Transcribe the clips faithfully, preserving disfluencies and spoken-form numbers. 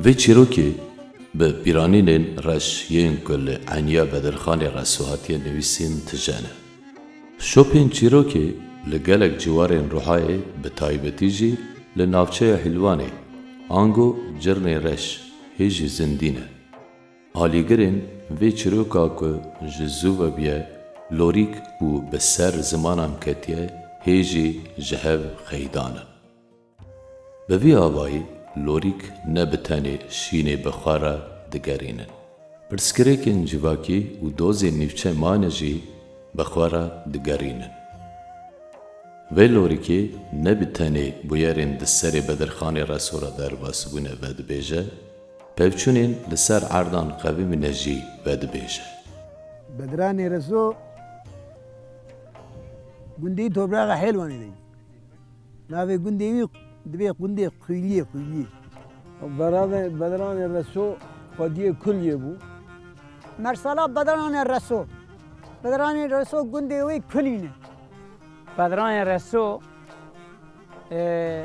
Vê çîrokê bi pîranînên reş yên ku li eniya Bedirxanê Reso hatiye nivîsîn tije ne. Şopên çîrokê li gelek ciwarên Ruhayê, bi taybetî jî li navçeya Hîlwanê, ango Cirnê Reş, hê jî zindî ne. Alîgirên vê çîroka ku ji zû ve bûye lorîk û bi ser zimanan ketiye, hê jî ji hev qeydan in. Bi vî awayî lorîk ne bi tenê şînê bi xwe re digerînin. Pirsgirêkên civakî û dozên nîvçe mane jî bi xwe re digerînin. Vê lorîkê ne bi tenê bûyerên di serê Bedirxanê Reso re derbas bûne vedibêje, pevçûnên li ser erdan qevimîne jî vedibêje. Bedranê Reso gundî topraxa Hêlwanê de. Navê gundê wî dibê gundê Xwîliyê, Xwîliyê. Beranê, Bedranê Reso xwediyê Kuliyê bû. Mersala Bedranê Reso. Bedranê Reso gundê wî Kulî ne. Bedranê Reso, e,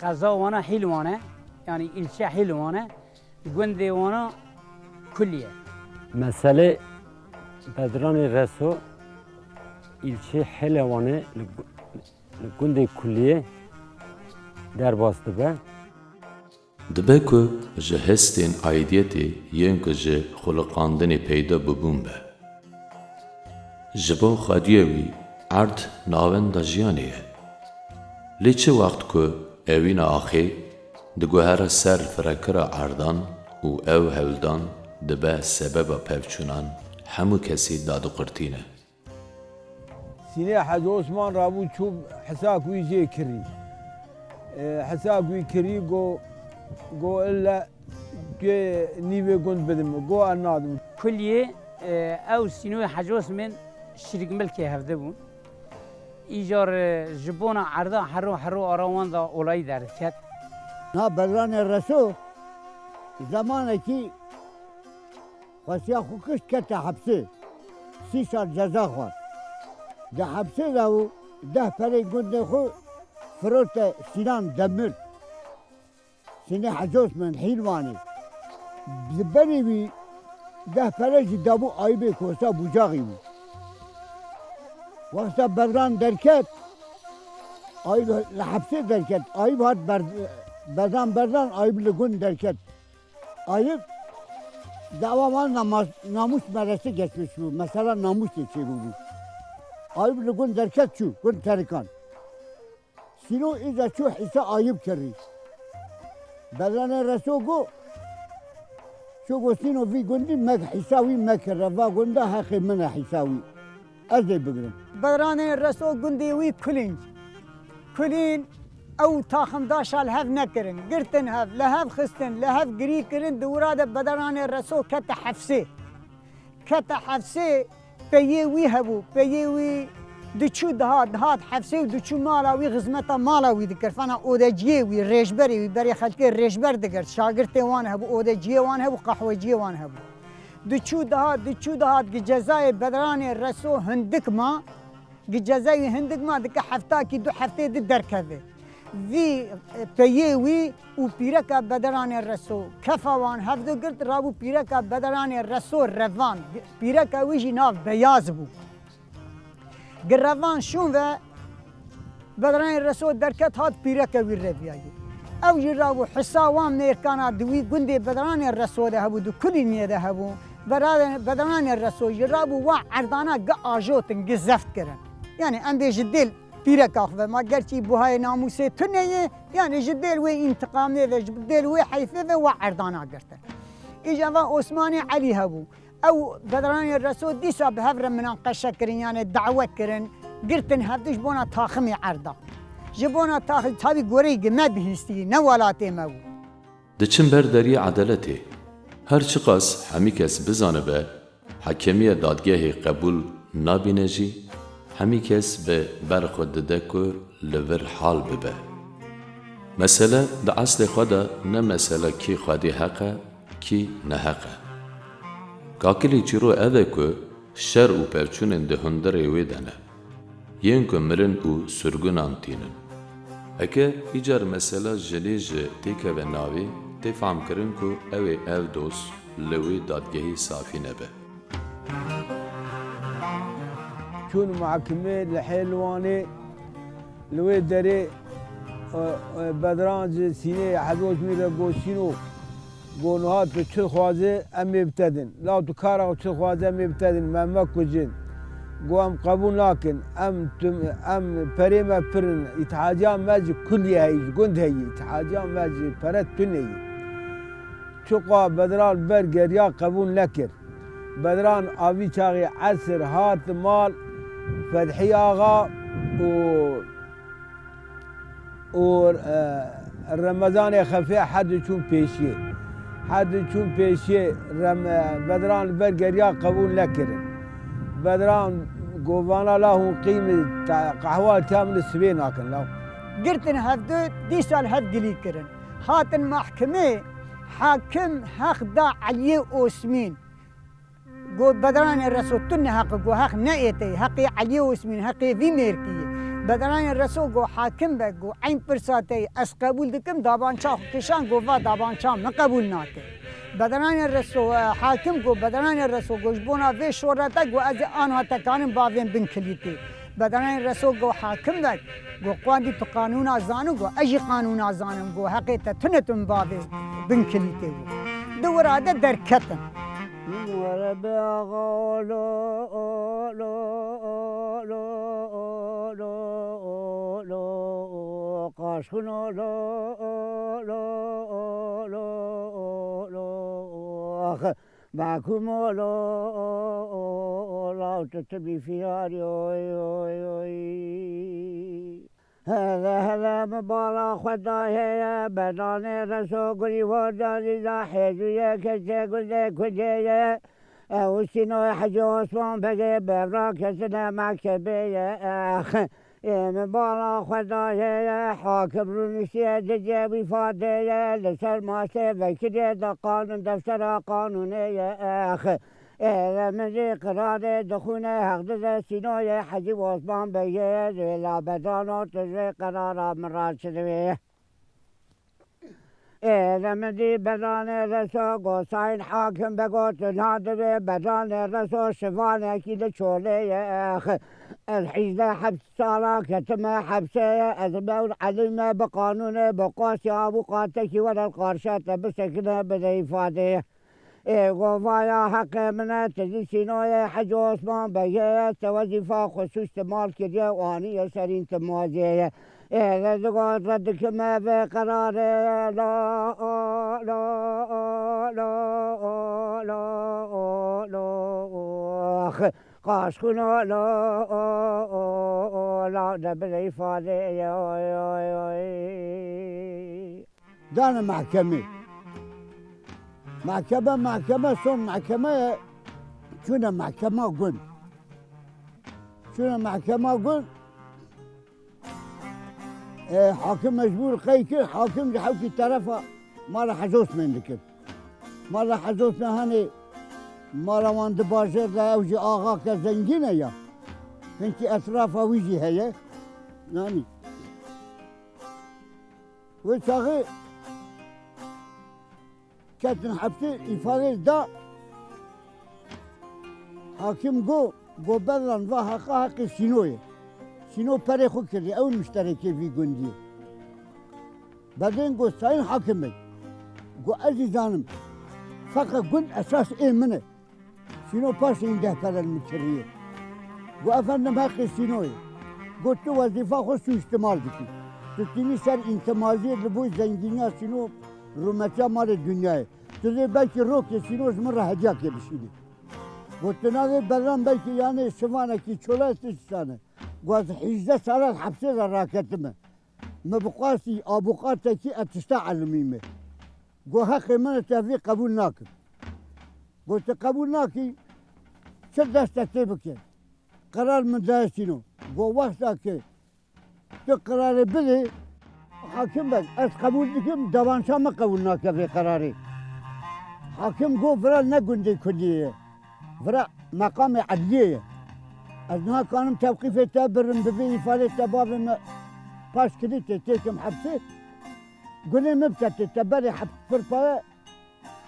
qeza wana Hîlwan e, yanî îlçe Hîlwan e, gundê wana Kulî ye. Meselê Bedranê Reso îlçê Hêlwanê li gu-, li gundê Kuliyê derbas dibe. Dibe ku ji hestên aîdiyetê yên ku ji xuliqandinê peyda bibûn be. Ji bo xwediyê wî erd navenda jiyanê ye. Lê çi wext ku ewîna axê diguhere ser firekira erdan û ew hewldan dibe sebeba pevçûnan, hemû kesî dadiqurtîne. Sînê Hecî Osman rabû çû hesak wî jê kirî. E, hesak wî kirî go, go ille gê nîvê gund bidim. Go ez nadim. Kuliyê, e, ew Sînoyê Hecî Osmên şirîk milkê hevdî bûn. Îcar, e, ji bona erda hero hero ara wan de olayî derdiket. Na Bedranê Reso zemanekî xwestiya xwe kişt kete hepsê. Sî sal ceza xwar. Di hepsê de û deh perê gundê xwe firote Sînan Demir. Sînê Hecî Osman Hîlwanê. Li berê wî deh pere jî dabû Ayûbê Kosa Bucaxî bû. Wexta Bedran derket, Ayûb li hepsê derket. Ayûb hat ber-, Bedran, Bedran Ayûb li gund derket. Ayûb dawa wan namas-, namûs meresi geçmiş bû. Mesela namûsê çêbûbû. Ayûb li gund derket çû, gund Terikan. Sîno îca çû hîsa Ayûb kirî. Bedranê Reso go, çû go Sîno vî gundî me hîsa wî mekir, va gunda heqê min e hîsa wî. Ez ê bigirim. Bedranê Reso gundê wî Kulîn. Kulîn ew taximdaşa li hev nekirin. Girtin hev, li hev xistin, li hev girî kirin, di wira de Bedranê Reso kete hepsê. Kete hepsê, peyê wî hebû, peyê wî diçû dihat, dihat hepsê û diçû mala wî, xizmeta mala wî dikir. Fena odeciyê wî, rêjberê wî, berê xelkê rêjber digirt, şagirtê wan hebû, odeciyê wan hebû, qehweciyê wan hebû. Diçû dihat, diçû dihat, gi cezayê Bedranê Reso hindik ma, gi cezayê wî hindik ma, dike heftakî du heftê di derkeve. Vî, e, peyê wî û pîreka Bedranê Reso kefa wan hevdu girt, rabû pîreka Bedranê Reso Revan. Pîreka wî jî nav Beyaz bû. Gi Revan şûn ve Bedranê Reso derket hat pîreke wî reviyayê. Ew jî rabû hisa wan mêrkana di wî gundê Bedranê Reso de hebû, di Kulîniyê de hebû. Bera-, Bedranê Reso jî rabû wa erdana gi ajotin, gi zeft kirin. Yani em bê ji dêl pîreka xwe ve, ma gerçî buhayê namûsê tune ye, yani ji dêl wê întiqamê ve, ji dêl wê heyfê ve wa erdana girtin. Îca va Osmanê Elî hebû. Ew Bedranê Reso dîsa bi hev re minaqeşe kirin, yani dawe kirin, girtin hevdu ji bona taximê erda. Ji bona taxi-, tabî goreyê gi me bihîstî, ne welatê me bû. Diçin ber deriyê edeletê. Her çiqas hemî kes bizanibe, hekimiya dadgehê qebûl nabîne jî, hemî kes bi ber xwe dide ku li vir hal bibe. Mesele di eslê xwe de ne mesele kî xwedî heq e, kî neheq e. Kakilî çîro ev e ku şer û pevçûnên di hundirê wê de ne. Yên ku mirin û sirgunan tînin. Heke îcar mesela jinê ji têkeve navê, Tê fehmkirin ku ew ê Eldos li wê dadgehê safî nebe. Çûn mehkimê li Hêlwanê, li wê derê, e, e, Bedran ji Sînê Hezrot Mîr re got, Sîno, got, niha tu çi dixwazî, em ê bi te din. La tu kara xwe çi dixwazî, em ê bi te din, me mekujin. Got, em qebûl nakin. Em tu, em perê me pir in. Îtihadiya me ji kuliyê heyî, ji gund heyî. Îtihadiya me ji pere tune ye. Çiqa Bedran ber geriya qebûl nekir. Bedran a vî çaxê esir hat mal Fethî Axa û, û, e, Remezanê Xefê her du çûn pêşiyê. Her du çûn pêşiyê Rem-, Bedran li ber geriya qebûl nekirin. Bedran got, vana la hûn qîmî te-, qehwa tiya min sibê nakin la. Girtin hevdu, dîsa li hev gilî kirin. Hatin mehkimê, hakim heq da Eliyê Osmîn. Got, Bedranê Reso, tu neheq, got, heq ne ê te ye, heqê Eliyê Osmîn, heqê vî mêrkî ye. Bedranê Reso got, hakim be, got, eyn pirsa te ye, ez qebûl dikim, dabança xwe kişand, got, va dabança min qebûl nake. Bedranê Reso, e, hakim got, Bedranê Reso, got, ji bona vê şorete, got, ez ê anha te kanim bavên bin kilîtê. Bedanên Reso got, hakim be, got, qwandî tu qanûna zanin, got, ez jî qanûna zanim, got, heqê te tune tu min bavê bin kilîtê, got. Di wira de derketin. Were be axa, lo, lo, lo, qaşxuno, lo, lo, lo, lo, ax. Mehkûmo lo, law tu tibî fiyarî, oy, oy, oy. Hele, hele min bala xwe daye, Bedanê Reso gurî hor danî da, hêzûyê keçê gundê kundê ye. Ew Sînoyê Hecî Osman Begê, bevra kesine mekebê ye. Ê min bala xwe daye ye, hakim rûniştiye didê wî fadê ye, li ser masê vekirê de qanûn deftera qanûnê ye, ex. Ê re min jî qirarê dixwîne, heq dide Sînoyê Hecî Osman Begê, rêla Bedano tu ji vê qerara min re çi divê? Ê re min dî Bedanê Reso, got, Sayın Hakim Bego, tu niha divê Bedanê Reso şivanekî li çolê ye. Ex, ez hîzdeh heb sala ketime hepsê, ez mewr elîme bi qanûnê, bi qasî avûkatekî were li qarşiya te bisekine, bide îfadê. Ê govaya heqê min e, tu zî Sînoyê Hecî Osman Begê ye, te wezîfa xwe suîstimal kiriye û aniye ser întimaziyê ye. Ê re digot, red dikime vê qerarê, la, la, la, la, la, la, ax, qaşxuno, la, la, de bide îfadê ye, oy, oy, oy. Dane mehkemê. Mehkeme, mehkeme, son mehkemeye çûne mehkema gund. Çûne mehkema gund. E, hakim mecbûr qey kir, hakim ji hewkî terefa mala Hecî Osmên dikir. Mala Hecî Osmên hanê mala wan di bajêr de, ew jî axake zengîn e ya. Hinkî etrafa wî jî heye. Yanî. Wê çaxê ketin hepsê, îfadê da. Hakim got, got, Bedran, va heqa heqê Sîno ye. Sîno perê xwe kiriye, ew mişterekê vî gundî ye. Bedên got, Sayın Hakim Bey, got, ez jî zanim, feqe gund esas ê min e. Sîno paşê îndeh pere li min kiriye. Got, efendim, heqê Sîno ye. Got, tu wezîfa xwe suîstimal dikî. Tu tînî ser întimaziyê li bo zengîniya Sîno, rûmetiya malê dinyayê. Tu dê belkî rokê Sîno ji min re hediyakê bişînî. Got, tu navê Bedran belkî yanê şivanekî çola tiştane. Got, ez hîzdeh sala hepsê de raketime. Min bi qasî abûqatekî ez tişta elimîme. Got, heqê min e, te vê qebûl nakim. Got, tu qebûl nakî, çi dest te tê bike. Qerar min daye Sîno. Got, wexta ke tu qerarê bidî, hakim be, ez qebûl dikim, davança min qebûl nake vê qerarê. Hakim got, vira ne gundê kurdî ye. Vira meqamê edliyê ye. Ez niha kanim tewqîfê te birim, bi vê îfadê te bavê me paş kilîtê têkim hepsê. Gunê min btetê, te berê heft pirpaye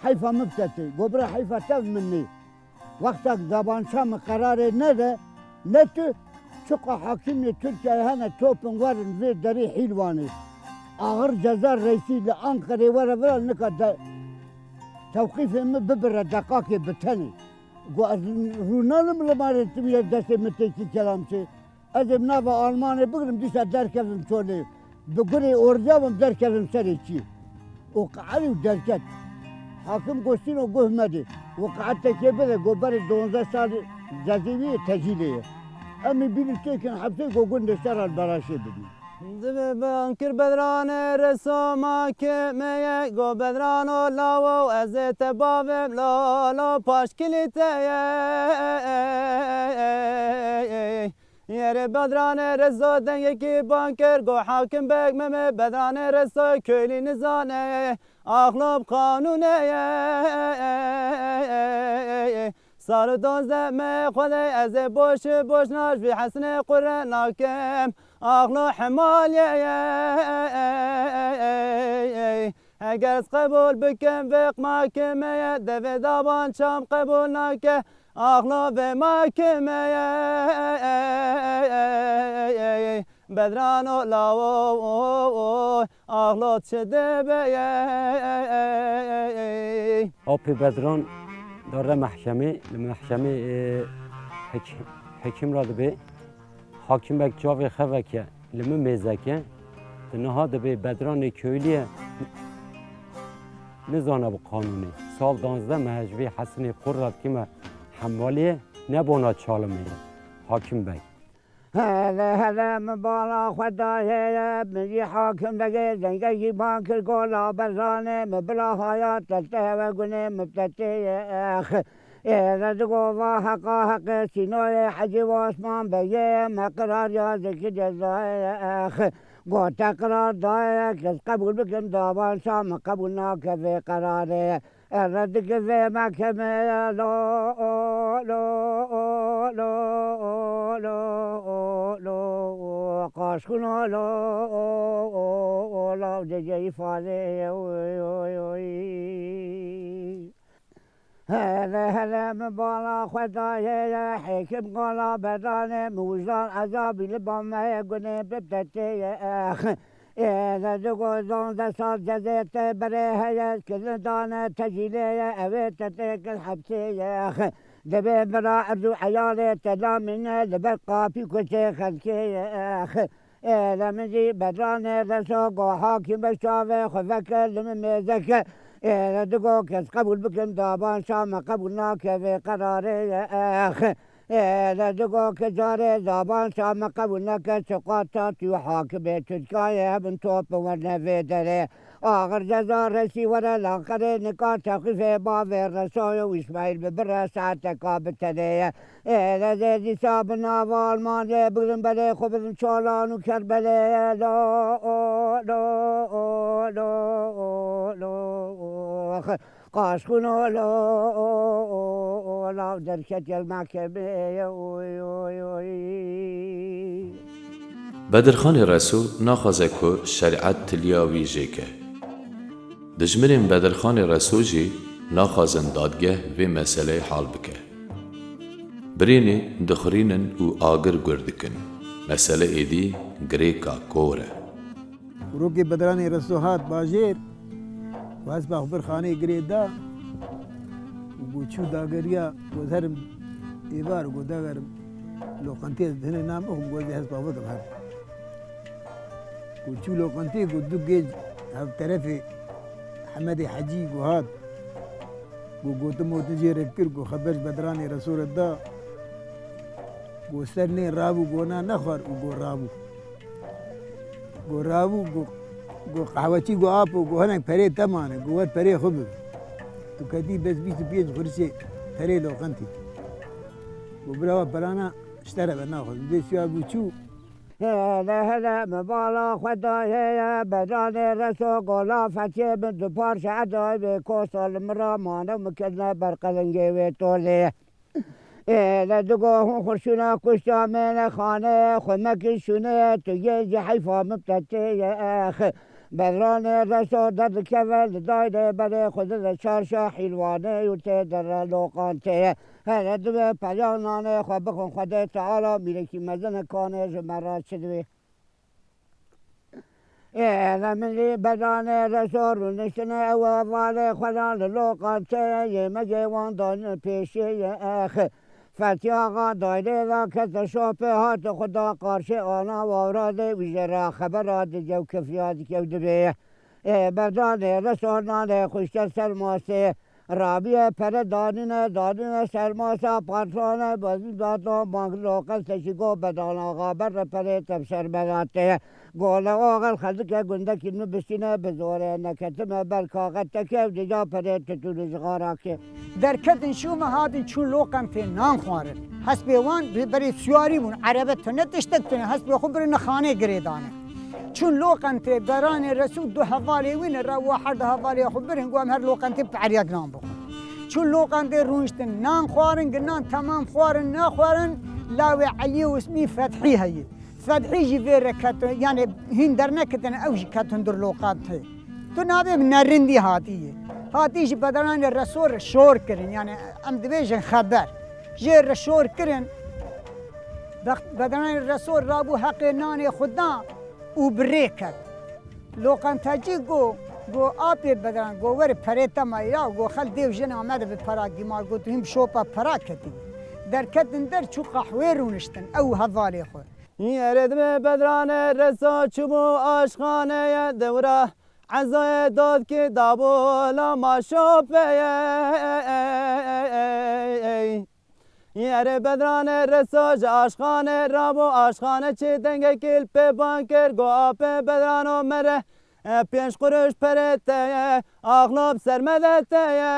heyfa min btetê. Go bira heyfa te min nê. Wextek dabança min qerarê nede, ne tu, çiqa hakimê Tirkiyeyê hene topin werin vê derê Hîlwanê. Axir Cezar Reîsî li Anqerê were vira nika de, tewqîfê min bibire deqakê bi tenê. Go ez rûnalim li malê tu bîye destê min têkî kelam çê. Ez ê bi nava Almanê bigrim, dîsa derkevim çolê. Bi gurê orca bim, derkevim serê çî. Û qe'erî û derket. Hakim go sîno guh medê. Û qe'etekê bide, go berê donzdeh sal cezê wî yê tecîlê ye. Em ê bînin têkin hepsê, go gundê şer al beraşê bibîn. Dibe ban kir bedranê reso ma ke me ye, go bedrano lawo, ez ê te bavem lalo paşkilî te ye. Yerê bedranê reso dengekî ban kir, go hakim bek me me bedranê reso köylü nizane. Axlop qanûne ye. Sar û dozdeh me xwedê ez ê boş boş naj vî Hesinê qure nakim. Axlo hemalye ye. Eger ez qebûl bikim vê qmakê me ye, devê daban çam qebûl nake. Axlo vê makê me ye. Bedrano lawo, axlo çi dibe ye. Apê Bedran dare mehkemê, li mehkemê, e, hek-, hekim ra dibê. Hakim bek çavê xeveke li min mêzeke, di niha dibê Bedranê köylüye nizane bi qanûnê. Sal danzdeh me ji vê Hesinê qur re dikime hemaliyê, nebona çalimê ye. Hakim bek. Hele hele min bala xwe daye ye, min jî hakim vegê dengekî ban kir gola bezanê, min bila haya te te ve gunê min te tê ye. Ê, re digo va heqa heqê sînoyê Hecî Osman Begê, me qerar ya zikî cezayê. Go te qerar daye, kes qebûl bikim davan şa, min qebûl nake vê qerarê. Ê, re dike vê mehkemê lo, lo, lo, lo, lo, lo, qaşkûno lo, law cecê îfadê ye, oy, oy, oy. Hele hele min bala xwe daye ye, hekim qala bedanê, min wijdan ezabî li ba me ye, gunê bibtetê ye. Ê, ne digo zonde sal cezê te berê heye, kirin dane tecîlê ye, ew ê te têkir hepsê ye. Dibê bira erd û eyalê te namîne, li ber qapî kuçê xelkê ye. Ê, de min jî bedranê reso go hakîm be çavê xwe veke li min mêzeke. Ê, de digo kes qebûl bikin daban şa me qebûl nake vê qerarê ye. Ê, de digo ke carê daban şa me qebûl neke, çiqata tu hakimê Tirkiyeyê hebin top werne vê derê. Axir ceza resî were laqerê nika texwîfê bavê Resoyo û Îsmaîl bi bire saeteka bi tenê ye. Ê, de dê dîsa bi nava Almanyayê bigrin belê xwe bidin Çolan û Kerbelê ye. Lo, o, lo, o, lo, o, lo, o. Qaşkûno lo, o, o, o, law derketiye li mehkemê ye. Oy, oy, oy. Bedirxanê Reso naxwaze ku şerîet tiliya wî jêke. Dijminên Bedirxanê Reso jî naxwazin dadgeh vê meseleyê hal bike. Birênê dixurînin û agir gur dikin. Mesele êdî girêka kor e. Rokê Bedranê Reso hat bajêr, û hespa xwe bir xaneyê girê da û got, çû dageriya, got, herim êvar, got, dagerim loqentê, ez hinek namixim, got, ez ê hespa xwe bikim her. Got, çû loqentê, got, du gêj hev terefê Hemedê Hecî, got, hat. Got, gotin motin jê re kir, got, xeber ji Bedranê Reso re da. Got, ser nê rabû, got, na nexwar û got, rabû. Got, rabû, got, got, qehweçî, got, apo, got, hinek perê te mane, got, wer perê xwe bibe. Tu ketî bes bîst û pênc xurişê perê loqentê. Got, bira, wa perana ji te re be naxwazim. Dê siya bû çû. Hele hele min bala xwe daye ye, Bedranê Reso gola fetiyê min du parçe edayî vê kosa li min re mane û min ketine ber qelingê wê tolê. Ê, le digo hûn xurşûna kuşta mêne xaneyê xwe mekin şûneyê, tu yê jî heyfa min te tê ye. Bedranê reso derdikeve li dayrê berê xwe dide çarşa hîlwanê û tê dere loqantê. Here divê peryan nanê xwe bixwin Xwedê Teala mîrekî mezin e kanê ji me re çi divê. Ê, Êre milî bedranê reso rûniştine ew hevalê xwe ra li loqantê yê me gê wan danîne pêşiyê ex. Fetî Axa dayrê ra kete şopê hate xwe da qarşê ana wawradê wî jê ra xebera dide û kifriya dike û dibê. Ê, bedranê reso nanê xwe şte ser masê. Rabiye pere danîne, danîne ser masa patrone, bazî data bang loqentê jî go bedan axa berre perê tev ser me ra tê. Gole oxel xelike gundekî min bistîne bi zorê neketime ber kaxeteke û dîca perê tutûne ji xarakê. Derketin şûme hatin çûn loqentê nan xwarin. Hespê wan bi berê suwarî bûn. Erebe tune tiştek tune. Hespê xwe birine xanê girê dane. Çûn loqentê beranê resû du hevalê wî ne re wa her du hevalê xwe birin ku em her loqentê peryek nan bixwin. Çûn loqentê rûniştin nan xwarin, gi nan temam xwarin naxwarin, lawê Eliyê Usmî Fethî heye. Fethî jî vê re ketin, yanê hîn derneketine, ew jî ketin dur loqantê. Tu nabê bi nerindî hatî ye. Hatî ji bederanê reso re şor kirin, yanê em dibêjin xeber. Jê re şor kirin, bex-, bederanê reso rabû heqê nanê xwe da û bi rê ket. Loqentecî go, go apê bederan, go were perê te ma ya, go xel dêv jina me de bi pera gîmar, go tu hîn bi şopa pera ketî. Derketin der çû qehwê rûniştin, ew hevalê xwe. Yere dibê bedranê reso çûbû aşxaneye dewra. Ezayê dodkî dabû lama şopeye. Yere bedranê reso ji aşxanê rabû aşxane çi dengekî li pê ban kir. Go apê bedrano mere, e, pênc quruş perê te ye, axlo bi ser me de te ye.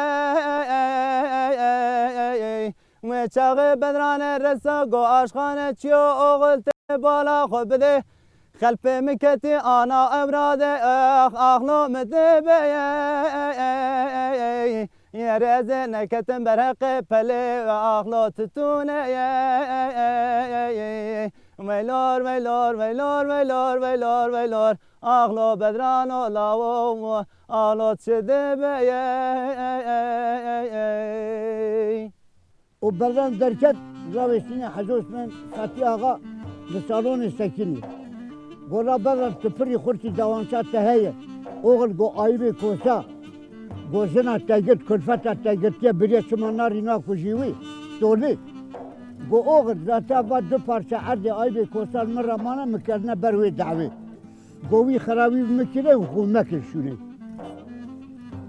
Wê çaxê bedranê reso go aşxane çiyo oxil tê bala xwe bidê. Xelpê min ketî ana ewradê, ax, axlo min dibê. Yere ez ê neketim ber heqê pelê, axlo tutûne ye. Veylor, veylor, veylor, veylor, veylor, veylor. Axlo bedrano lawo, axlo çi dibe ye. Û berdan derket, rawêstîne Hecî Osman Fetî Axa li salonê sekinî. Go ra berdan tu pirî xurtî dewança te heye. Oxil go ayibê kosa. Go jina te girt, kulfeta te girtiye biriye çima narî nakujî wî. Tolî. Go oxil zata va du parça erdê ayibê kosa li min re mane, min kerine ber wê dawê. Go wî xerawî bi min kire û xwe mekin şûnê.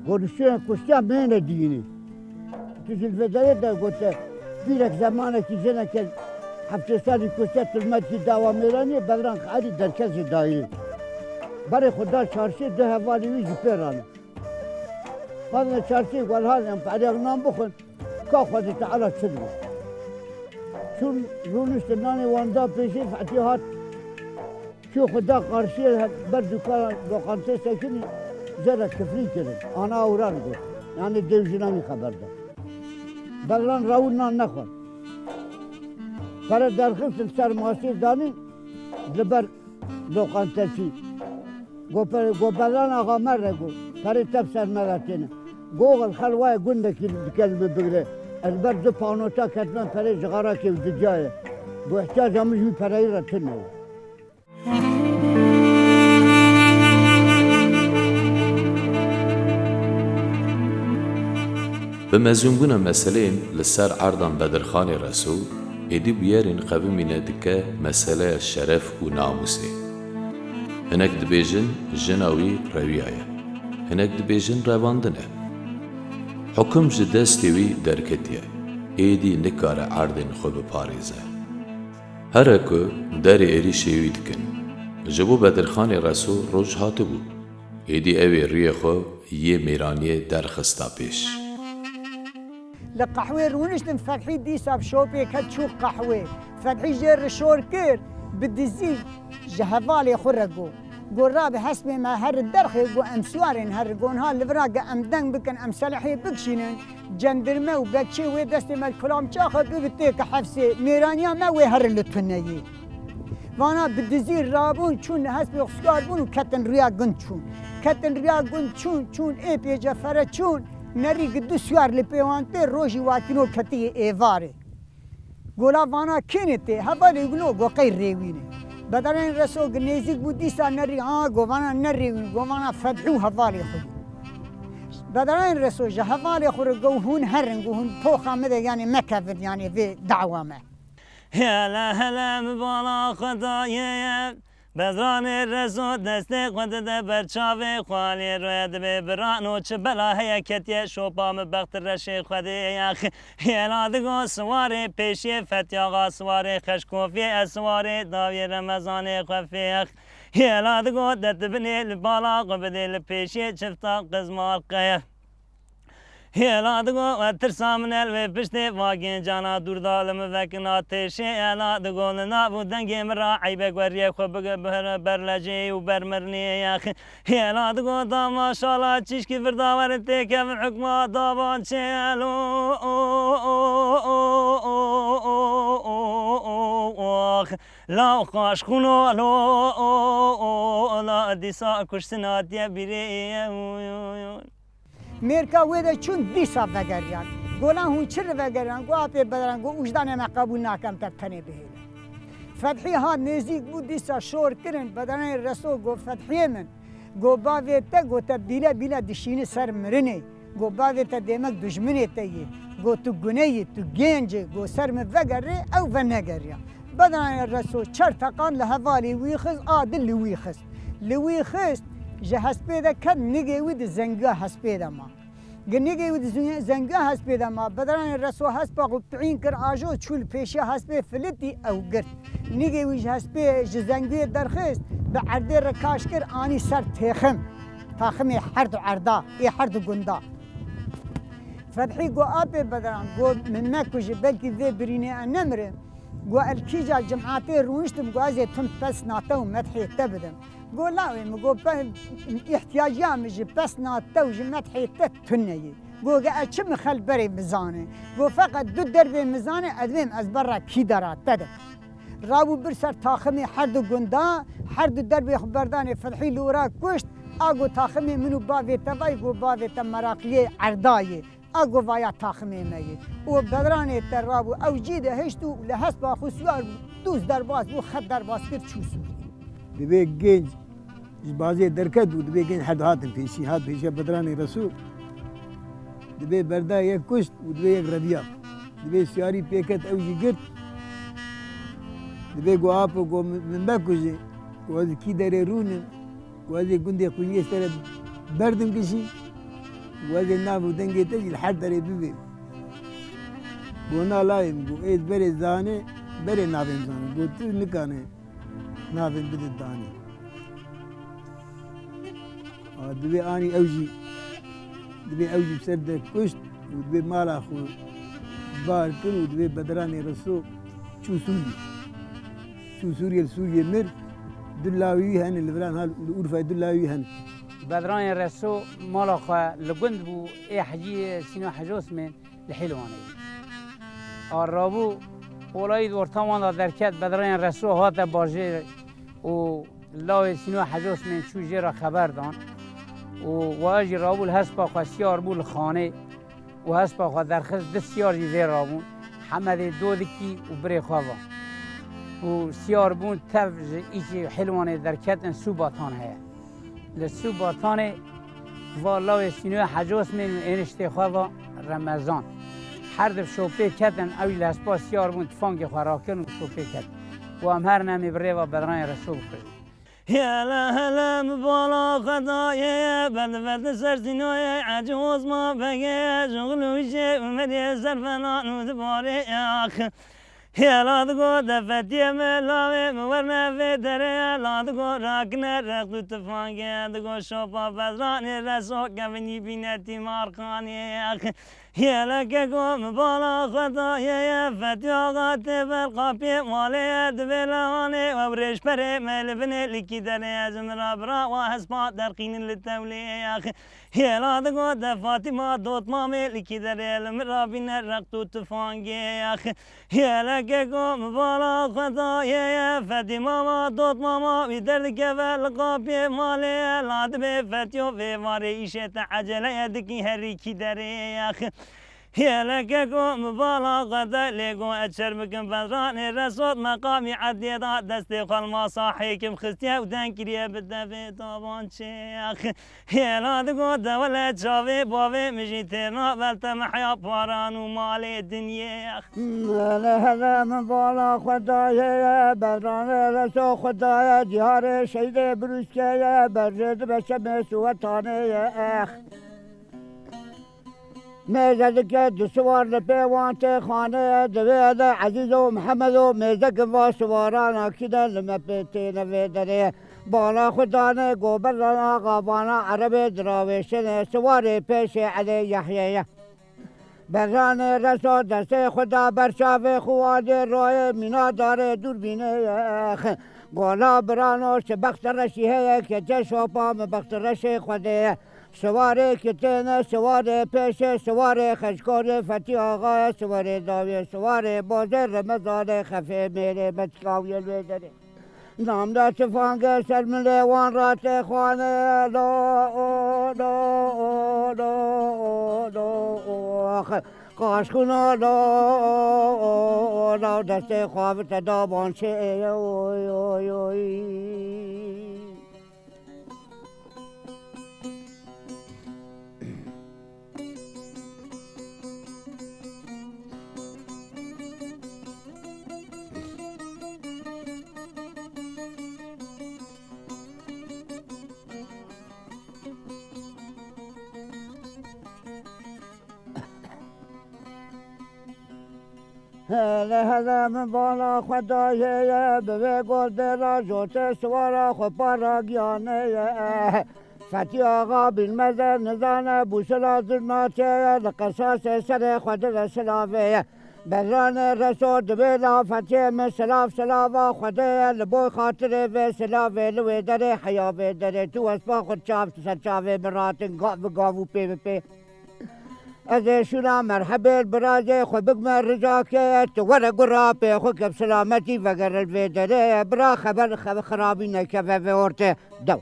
Go li şûnê kuştiya mêne diyînê. Tu ji li vê derê de gote, bîrek zemanekî jineke heftê salî kuştiya tu li me dikî dawa mêraniyê, bedran xerî derket ji dayîrê. Berê xwe da çarşê, du hevalê wî ji pê rane. Xwendine çarşê welhan em perek nan bixwin, ka Xwedê Teala çi dibe. Çûn rûniştin nanê wan da pêşî Fetî hat. Çû xwe da qarşiyê ber dukana loqantê sekinî, jê re kifrî kirin. Ana ewran got. Yanî dêw jinan wî xeber da. Berlan rawûn nan nexwar. Pere derxistin ser masê danîn li ber loqantesî. Go pe-, go Berlan axa me re go. Perê te bi ser me re têne. Go oxil xelwayê gundekî dike li min bigire. Ez ber du panota ketime perê ji xarakê û dicaye. Go ihtiyaca min ji wî pereyî re tune ye. Bi mezûnbûna meseleyên li ser erdan Bedirxanê Reso, êdî bûyerên qevimîne dike meseleya şeref û namûsê. Hinek dibêjin jina wî rewiya ye. Hinek dibêjin revandin e. Hukum ji destê wî derketiye. Êdî nikare erdên xwe biparêze. Here ku derê êrîşê wî dikin, ji bo Bedirxanê Reso roj hatibû. Êdî ew ê rûyê xwe yê mêraniyê derxista pêş. Li qehwê rûniştin, Fethî dîsa bi şopê ket çû qehwê. Fethî jê re şor kir, bi dizî ji hevalê xwe re got. Got, "Rabe hespê me here derxê, got, em siwarên here, got, niha li vira ge em deng bikin, em selehê bikişînin, cendirme û bekçê wê destê me li kulamçaxa bibe têke hefsê, mêraniya me wê here li tuneyê." Vana bi dizî rabûn, çûn li hespê xwe siwar bûn û ketin riya gund çûn. Ketin riya gund çûn, çûn ê pêcefere çûn, nerî gi du siwar li pê wan tê, rojî watîno ketiyê êvarê. Gola vana kênê tê, hevalê gilo go qey rêwînê. Bederanê Reso gi nêzîk bû dîsa nerî, ha, govana nerêwîn, govana Fedhî û hevalê xwe. Bederanê Reso ji hevalê xwe re go hûn herin, go hûn poxa me de, yanê mekevin, yanê vê dawa me. Hele hele mi bala xwe daye ye. Bedranê Reso destê xwe dide ber çavê xwe, lê roye dibê birano çi bela heye ketiye şopa mi bexti reşê xwe dê yax. Hêla digo siwarê pêşiyê fetiyaxa siwarê xeşkofiyê ez siwarê dawiyê Remezanê xwe fêx. Hêla digo detibinê li bala xwe bidê li pêşiyê çifta qizmal qeye. Hêla digo we tirsa min el wê piştê vagên cana dûr da li min vekina têşê. Hêla digo li nav û dengê min ra eybe gueriyê xwe bige bihre ber lecê û ber mirnê yax. Hêla digo da maşala çîşkî virda werin têkevin hukma davan çê elo. Law qaşxûno lo la dîsa kuştina diye bîrê. Mêrka wê de çûn dîsa vegeriyan. Golan hûn çi li vegeriyan? Go apê Bedran, go ûjdanê me qebûl nakem te tenê bihêle. Fedhî hat nêzîk bû dîsa şor kirin. Bedranê Reso go Fedhiyê min. Go bavê te go te bîle bîle dişînî ser mirinê. Go bavê te dêmek dijminê te yê. Go tu gune yî, tu gênc î. Go ser min vegerê, ew venegeriya. Bedranê Reso çer teqan li hevalê wî xist, a di li wî xist. Li wî xist, ji hespê de ket, nigê wî di zengiya hespê de ma. Gi nigê wî di zun-, zengiya hespê de ma. Bedranê Reso hespa xwe pi'în kir, ajo çû li pêşiya hespê filitî ew girt. Nigê wî ji hespê, ji zengiyê derxist, bi erdê re kaş kir, anî ser têxim. Taximê her du erda, ê her du gunda. Fedhî go apê Bedran, go min mekujî, belkî vê birînê ez nemirim. Go el kîja cimatê rûniştim, go ez ê tim pesna te û medhê te bidim. Go lawê min, go pe-, îhtiyaciya min ji pesna te û ji medhê te tune ye. Go ge ez çi mixel berê min zane. Go feqet du derbê min zane, ez bêm ez berra kî dera te de. Rabû bir ser taximê her du gunda, her du derbê xwe berdanê Fedhî li ora kuşt, a go taximê min û bavê te vay, go bavê te meraqliyê erdayê. A go vaya taximê me ye. Û Bedranê te rabû ew cî de hişt û li hespa xwe siwar bû, dûz derbas bû, xet derbas kir çû Sûriyê. Divê genc ji bazê derket û divê genc her du hatin pêşî, hat pêşiya Bedranê Reso. Divê berda yek kuşt û divê yek reviya. Divê siyarî pêket ew jî girt. Divê go apo go min, min mekujê. Go ez kî derê rûnim. Go ez ê gundê Qunyê sere berdim gişî. Go ez ê nav û dengê te jî li her derê bibêm. Go na layê min, go ê berê zane, berê navê min zane. Go tu nikane navê min bide danê. A, divê anî ew jî, divê ew jî bi ser de kuşt û divê mala xwe bar kir û divê Bedranê Reso çû Sûriyê. Çû Sûriyê, li Sûriyê mir. Du lawî wî hene li viran ha, li Urfayê du lawî wî hene. Bedranê Reso mala xwe li gund bû, ê Hecî Sîno Hecî Osmên li Hîlwanê. A rabû olayî di orta wan de derket, Bedranê Reso hate bajêr û lawê Sîno Hecî Osmên çû jê re xeber dan. Û wa jî rabû li hespa xwe siyar bû li xanê. û hespa xwe derxist, du siyar jî vê rabûn, Hemedê Dodikî û birê xwe ve. Û siyar bûn tev ji îçê Hîlwanê derketin Sûbatan heye. Li Sûbatanê va lawê Sînoyê Hecî Osmên û êniştê xwe ve Remezan. Her du şopê ketin, ew jî li hespa siyar bûn, tifangê xwe rakirin û şopê ketin. Û em herin em ê bi rêva Bedranê Reso bikujin. Hele hele mi bala xwe dayê, berdiverdin ser Sînoyê Hecî Osman Begê, ji xil û îşê Umerê ser fenan û dibarê ax. Hêla digo defetiyê me lavê mi werne vê derê, la digo rakine rext û tifangê, digo şopa Bedranê Reso kevinî bîne tîmarxanê ax. Hêleke go mi bala xwe dayê ye, fetiya xwe tê ber qapiyê malê ye, divê lehanê ew rêjperê me li binê likî derê ye, ji min re bira wa hespa derqînin li tewlê ye. Hêla digo de Fatîma dotmamê likî derê ye, li min re bîne rext û tifangê ye. Hêleke Keko min bala xwe daye ye, Fetî mama, dot mama, wî derdikeve li qapiyê malê ye. La dibê Fetiyo vê varê îşê te eceleye dikî herî kî derê ye. Yele keko min bala xwe de lê go ez çer bikim bedranê resot meqamî edliyê da destê xwe li masa hêkim xistiye û deng kiriye bi devê davan çêx. Hêla digot de wele çavê bavê min jî têna bel te mehya paran û malê dinyê. Hele hele min bala xwe daye ye, bedranê reso xwe daye, diyarê şeydê birûskê ye, berjê dibe çemê suwetanê ye. Mêze dike du siwar li pê wan tê xanê ye, divê de Ezîz û Mihemed û mêzekin va siwaran akî de li me pê têne vê derê. Bala xwe danê go berdan axa vana erebê dirawêşinê, siwarê pêşê Elê Yehyê ye. Berranê reso destê xwe da ber çavê xwe wadê royê mîna darê dûrbînê ye. Gola birano şi bexte reşî heye kece şopa min bexte reşê xwe dê ye. Siwarê kitêne, siwarê pêşê, siwarê xeşkorê Fetî Axayê, siwarê dawiyê, siwarê bozê Remezanê xefê mêrê me tikawiyê lê derê. Namda tifangê ser milê wan ratê xwane, lo, o, lo, o, lo, o, lo, o, ax, qaşkuna, lo, o, o, lo, destê xwe bi te daban çê, oy, oy, oy. Hele hele min bala xwe dayê ye, bi vê gordê re jotê siwara xwe para giyanê ye. Fetî Axa bîlmeze nizane, bûsila zirnatê ye, li qesasê serê xwe dire silavê ye. Berranê reso divê la Fetiyê min silav silava Xwedê ye, li boy xatirê vê silavê li wê derê heya vê derê tu wesfa xwe çav ser çavê min ratin gav bi gav û pê bi pê. Ez ê şûna merhebê li birazê xwe bikme ricakê, tu were gura pê xwe ke bi silametî vegere li vê derê. Bira xeber xev-, xirabî nekeve vê ortê dew.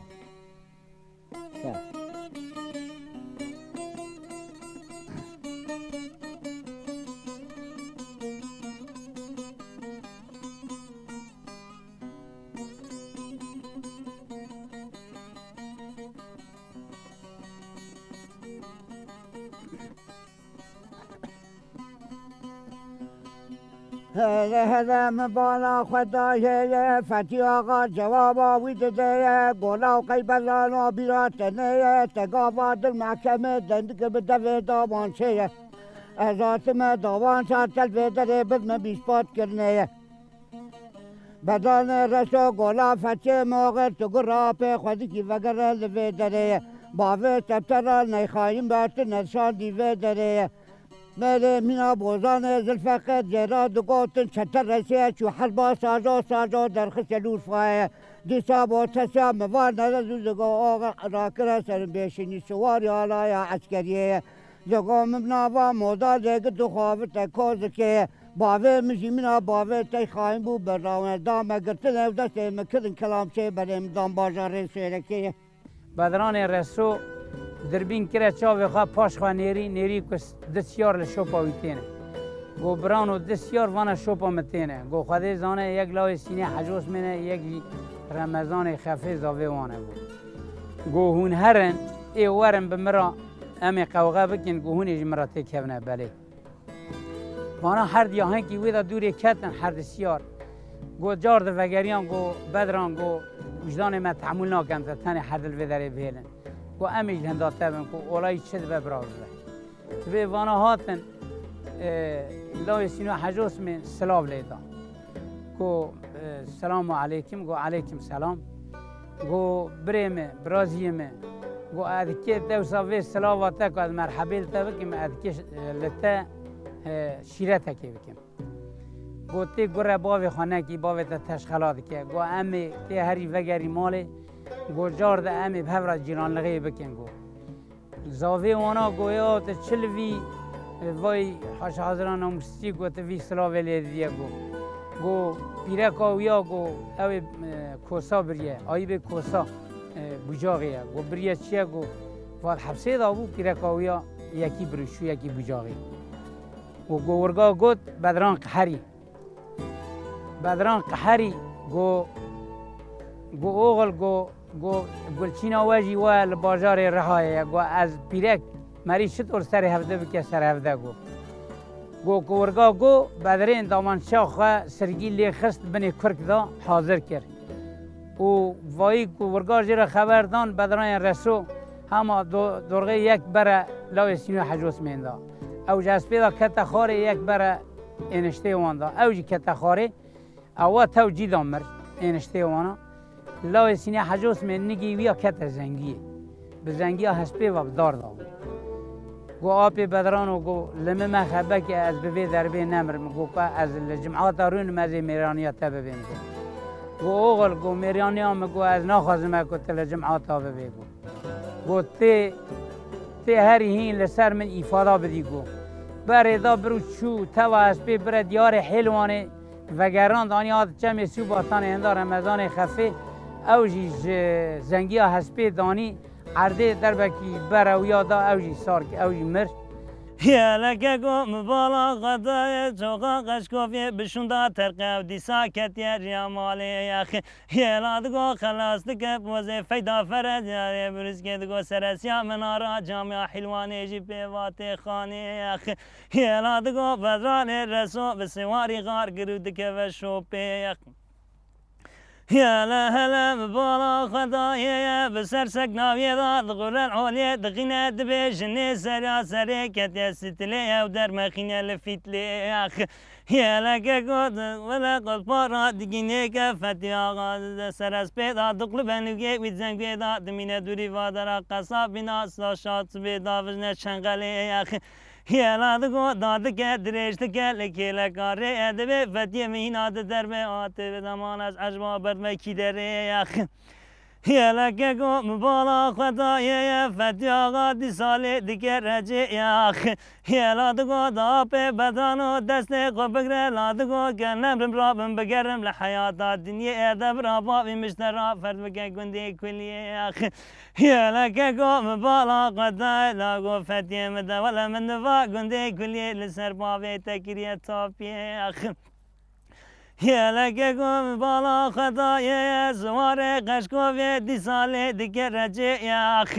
Hele hele min bala xwe dayê ye, Fetî Axa cewaba wî dide ye, gola û qey berrana bîra tenê ye, te gava dil mehkemê dendike bi devê dawan çê ye. Ez hatime dawan çar tel vê derê bidme bîspat kirine ye. Bedanê reso gola Fetiyê moxir tu gura pê xwe dikî vegere li vê derê ye. Bavê te te ra neyxayîn be tu nedişandî vê derê ye. Mêrê mîna bozanê zilfeqê cêra digotin çete resiye çû herba sajo sajo derxise lûrfayê. Dîsa bo tesya mi va nere zû digo oxe rakire serin bêşinî siwarî alaya eskeriyê ye. Digo min nava moda dêgi dixwavite kozikê ye. Bavê min jî mîna bavê tey xayîn bû berawne da me girtinê û destê min kirin kelam çê berê min dan bajarê Sêrekê ye. Bedranê Reso dirbîn kire çavê xwe paş xwe nêrî, nêrî ku s-, du siyar li şopa wî têne. Go birano du siyar vana şopa min têne. Go Xwedê zane yek lawê Sînê Hecosmê ne, yek jî Remezanê Xefê zavê wan e go. Go hûn herin, ê werin bi min ra em ê qewxe bikin, go hûn ê ji min ra têkevine belê. Vana her diya hinkî wê de dûrê ketin her di siyar. Go car di vegeriyan, go Bedran, go wijdanê me tehmûl nakin, te tenê her di li vê derê bihêlin. Go em ê ji hinda te bin, go olayî çi dibe bira bibe. Divê vana hatin, e, lawê Sîno Hecosmê silav lê da. Go, e, selamu aleykim, go aleykim selam. Go, birê min, biraziyê min. Go, ez dikê dewsa vê silava te ku ez merhebê li te bikim, ez dikê, e, li te, e, şîretekê bikim. Go, tê gure bavê xwe nekî, bavê te teşxela dike. Go, em ê tê herî vegerî malê. Go, car de em ê bi hev re cîranlixê bikin, go. Zavê wana goya te çi li vî Vay Haşa Hazira Namûsçî got, vî silavê lê diye got. Got, pîreka wî ya got, ew ê, e, Kosa biriye, Ayîbê Kosa, e, Bucaxê ye. Got, biriye çi ye? Got, vat hepsê de bû, pîreka wî ya yekî bir û çû, yekî Bucaxê. Got, got, wirga got, Bedran Qeherî. Bedran Qeherî got, got, oxil, got, got, gulçîna we jî we li bajarê Rihayê ye. Got, ez pîrek merî çitor serê hevde bike, serê hevde got. Got, ku wirga got, Bedrên damançeya xwe sirgî lê xist binê kurk da hazir kir. Û vayî ku wirga jê re xeber dan, Bedranê Reso hema do-, dorxê yek bere lawê Sînoyê Hecî Osmên da. Ew ji hespê de kete xwarê, yek bere êniştê wan da. Ew jî kete xwarê. Ewa tew cî da mir, êniştê wana. Lawê Sînê Hecî Osmên nigî wî ya kete zengiyê. Bi zengiya hespê ve bi dar da bû. Got, apê Bedrano, got, li min mexe, belkî ez bi vê derbê nemirim. Got, ka ez li cimata rûnim, ez ê mêraniya te bibêm, got. Got, oxil, got, mêraniya min, got, ez naxwazim, e, got, tu li cimata bibê, got. Got, tê, tê herî hîn li ser min îfada bidî, got. Berê da bir û çû, teva hespê bire diyarê Hêlwanê, vegerand, anî hat çemê Sûbatanê hinda Remezanê Xefê, ew jî ji zengiya hespê danî erdê, derbekî bere wî ya da, ew jî sar, ew jî mir. Yeleke got, mi bala xwe dayê, çoxa qeşkovê bi şûnda terqe û dîsa ketiye riya malê, yax. Hêla digo xelas dike pozê feyda ferez yarê, birîskê digo seresiya min ara, camiya Hîlwanê jî pê vatê xanê, yax. Hêla digo Bedranê Reso bi siwarî xar gir û dikeve şopê, yax. Hele hele bi bala xwe dayê ye, bi ser seknaviyê da dixuren olê, dixîne dibê jinê serya serê ketiye sîtilê, ew dermexîne li fîtlê, yax. Hêleke got, wele qulpara digînê ke Fetî Axa di ser ez pê da, duqli benûgê wî zengê da, dimîne dûrî vadera qesabîna, sa şat sibê da vijne çengelê, yax. Hêla digo, da dike, dirêj dike, li kêleka rê e, dibê Fetiyê min hîna di derbe hatê, bi deman ez ecba berdme kî derê, yax. Hêleke go, mi bala xwe dayê ye, Fetî Axa dîsa lê dike recê, yax. Hêla digo, da apê Bedano destê xwe bigre, la digo, ke nemrim rabim bigerim li heyata dinyê e, de bira bavî miştera ferd bike gundê kuliyê, yax. Hêleke go, mi bala xwe dayê, la go, Fetiyê min de, wele min niva gundê kuliyê li ser bavê te kiriye tapiyê, yax. Hêleke go, mi bala xwe dayê, ziwarê qeşkovê dîsa lê dike recê, yax.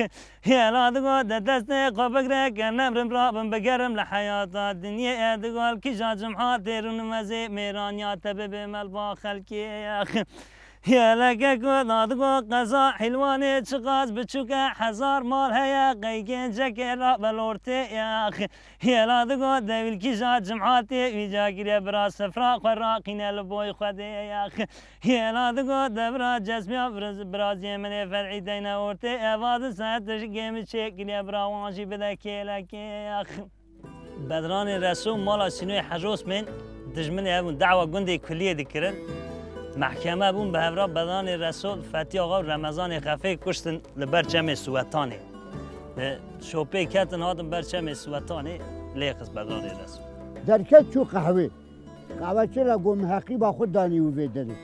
Hêla digo, de destê xwe bigre, ke nemrim rabim bigerim li heyata dinyê e, digo, li kîja cimhatê rûnim ez ê mêraniya te bibêm, melba xelkê, yax. Hêleke ku da digo qeza Hîlwanê çiqas biçûk e, hezar mal heye, qey gencekê rabe lortê, yax. Hêla digo dewîlkî ja cimhatê, wî ca kiriye bira sifra xwe raqîne li boy Xwedê, yax. Hêla digo devira cesmiya bira-, biraziyê min ê Fet'î deyne ortê, eva di saet tişikê min çêkiriye bira wan jî bide kêlekê, yax. Bedranê Reso mala Sînoyê Hecî Osmên dijminê hebûn, da'wa gundê Kuliyê dikirin. Mehkeme bûn bi hevra Bedranê Reso, Fetî Axa û Remezanê Xefê kuştin li ber çemê Siwetanê. Li şopê ketin, hatin ber çemê Siwetanê, lê xist Bedranê Reso. Derket çû qehwê. Qehweçî re got, min heqîba xwe danî û vê derê.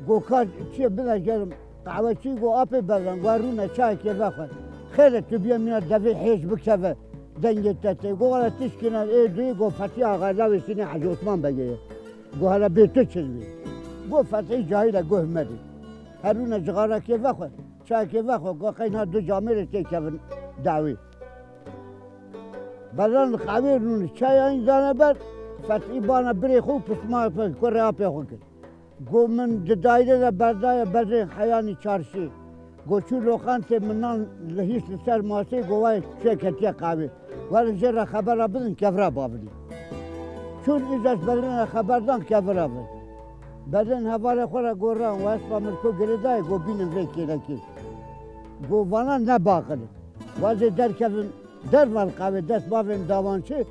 Got, ka çi ye, bide gerim. Qehweçî got, apê Bedran, got, rûne çayekê vexwe. Xêr e, tu biye mîna devê hêj bikeve, dengê te tê. Got, wele tişkîne ê duyî, got, Fetî Axa lawê Sînê Hecî Osman Begê ye. Got, hele bê tu çi dibê? Got, Fetî cahil e, got, himedê. Her rûne cixarekê vexwe, çayekê vexwe, got, qey niha du camêrê têkevin dawî. Bedran li qehwê rûne çayan dane ber, Fetî bana birê xwe û pismar xwe, kurê apê xwe kir. Got, min di daîre de berdaye berê heyanî çarşî. Got, çû loqantê min nan li hîs li ser masê, got, wayê çêketiye qehwê. Were jê re xebera bidin, kevra bavînî. Çûn îca ji Bedrên re xeber dan, kevra vir. Bedrên hevalê xwe re got, ran, we hespa min ku girêdayê, got, bînin vê kêlekê. Got, vana ne baqil in. Wazê derkevin derva li qehwê, dest bavên dawançî,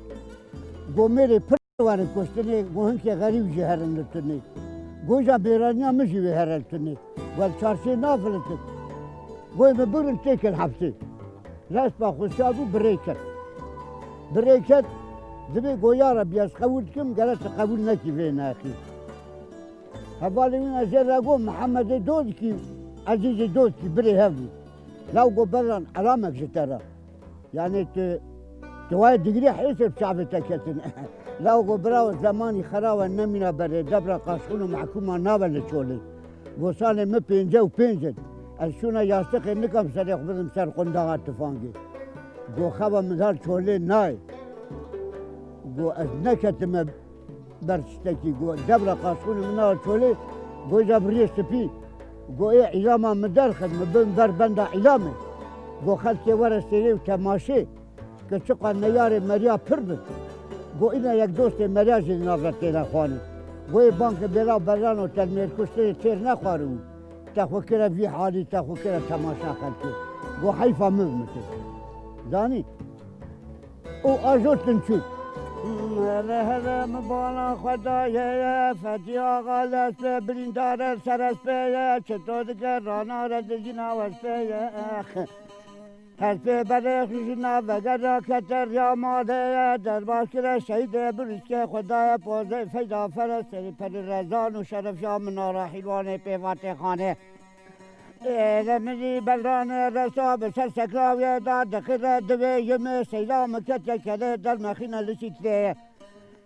got, mêrê pir werin kuştinê, got, hinkê xerîb jî herin li tunê. Got, îca mêraniya min jî wê here li tunê. Got, çarşê nafilitin. Got, ê min bigrin têkin hepsê. Respa xwe şa bû, birê kir. Birê ket, dibê go ya Rebî ez qebûl dikim, gere tu qebûl nekî vê nexî. Hevalê wî me jê re got, Mihemedê Dodikî, Ezîzê Dodikî birê hev bû. Law got, Beran, elamek ji te re. Yanî tu, tu wayê digirî hêsê bi çavê te ketin. Law got, birawo, zemanî xeraw e, nemîna berê, debra qaşxûn û mehkûman nabe li çolê. Go, salê min pêncî û pênc in. Ez şûna yastiqê nikim serê xwe bidim ser qundaxa tifangê. Go, xewa min dar çolê nayê. Go, ez neketime ber tiştekî. Go, debra qaşxûnê min nabe çolê. Go, îca bi riyê spî. Go, ê îlama min derxist, min bin ber benda îlamê. Go, xelkê were sêrê û temaşê. Ke çiqa neyarê meriya pir bi. Go, îna yek dostê meriya jî li nav re têne xwarin. Go, ê bankê bêlav Berano, te li Mêrkuş têr nexwaribû. Te xwe kire vî halî, te xwe kire temaşa xelkê. Go, heyfa min bi min tê. Zanî? Û ajo tinçû. Hele hele min bala xwe daye ye, Fetî Axa li ez pê birîndar e, ser ez pê ye, çito dike rana re dijîna ez pê ye. Hespê berê xijina vegera kete riya malê ye, derbas kire şehîdê birîskê xwe daye pozê feyda ferestê perî rezan û şerefiya min a Rahîlwanê pê vatê xanê. Êle min jî Belranê Reso bi ser sekrawiyê da dixire divê yimê seyda min kete kelê dermexîne li sîtrê.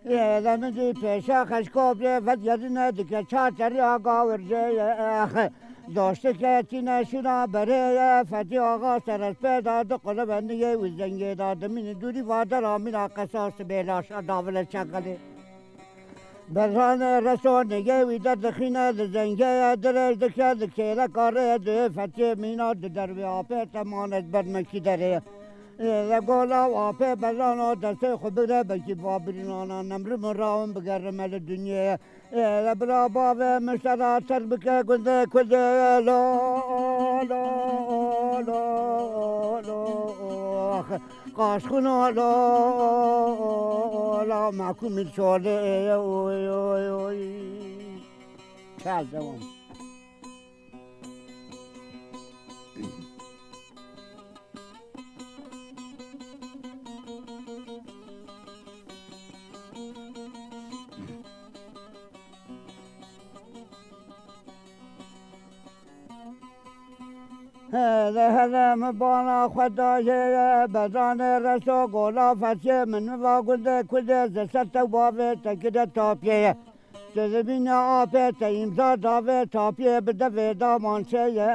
Êle min jî pêşa xeşkobrê vedgerîne dike çar terî aga wircê ye. Doştike tîne şûna berê ye, Fetî Axa serespê da du qulibendiyê wî zengê da dimînî dûrî vadera mîna qesas bê laşa davile çeqilê. Berranê Reso nigê wî derdixîne li zengê ye, dirêj dike li kêleka rê di Fetiyê mîna di dervê apê temanet bermekî derê ye. Ê, le gola û apê Berrano destê xwe bigre, belkî bi va birînana nemrim û rawin bigerime li dinyê. Ê, le bira bavê min şera ser bike gundê kurdê. Lo, lo, lo, lo, ax. Qaşxuna lo, la mahkûmî şolê. Oy, oy, oy. Çal devam. Hele hele min bana xwe daye ye, Bedanê Reso gola Fetiyê min, min va gundê kurdê, zi ser te bavê te kire tapiyê ye. Tu dibîne apê te îmza davê tapiyê bi devê daman çê ye.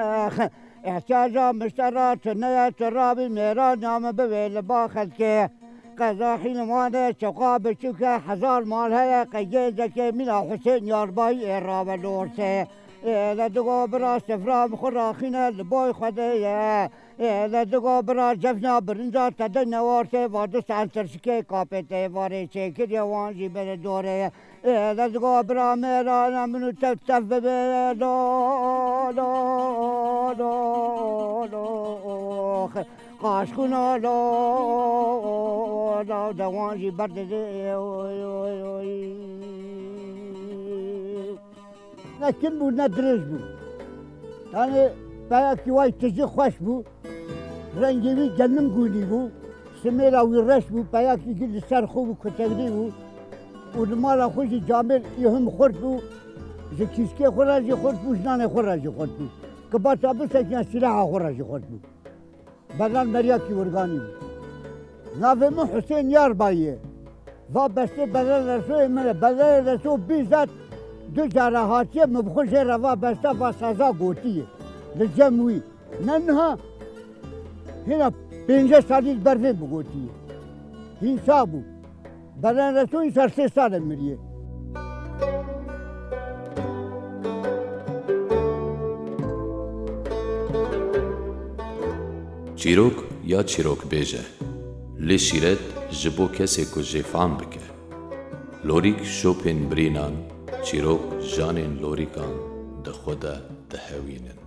Ehtiyaca miştera tune ye, tu rabî mêraniya min bivê li ba xelkê. Qeza Hîlwanê çiqa biçûk e, hezar mal heye, qey gêncekê mîna Husên Yarbayî ê rabe li ortê. Ê, le digo bira sifra min xwe raxîne li boy Xwedê ye. Ê, le digo bira cefna birinca te de newartê, va du saet tirşikê kapê te êvarê çêkiriye, wan jî bere dorê ye. Ê, le digo bira mêrane min û tev tev bibe. Lo, lo, lo, lo, ox. Qaşxuna lo, lo, de wan jî berdide. Oy, oy, oy. Ne kin bû, ne dirêj bû. Yanî peyakî way tijî xweş bû. Rengê wî genim gûnî bû. Simêla wî reş bû. Peyakî gî li ser xwe bû, kutegrî bû. Û li mala xwe jî camêr îhim xurt bû. Ji kîskê xwe re jî xurt bû, ji nanê xwe re jî xurt bû. Kibata bisekine sîlaha xwe re jî xurt bû. Beran meriyakî urganî bû. Navê min Husên Yarbayî ye. Va bestê Beran Resoyê min e. Beran Reso bîzat du cara hatiye, min bi xwe jê re va besta, va saza gotiye. Li cem wî. Ne niha, hêna pêncî salî li ber vê min gotiye. Hîn sax bû. Beran Reso îsal sê sal e miriye. Çîrok ya çîrokbêj e. Lê şîret ji bo kesê ku jê fam bike. Lorîk şopên birînan, çîrok janên lorîkan di xwe de dihewînin.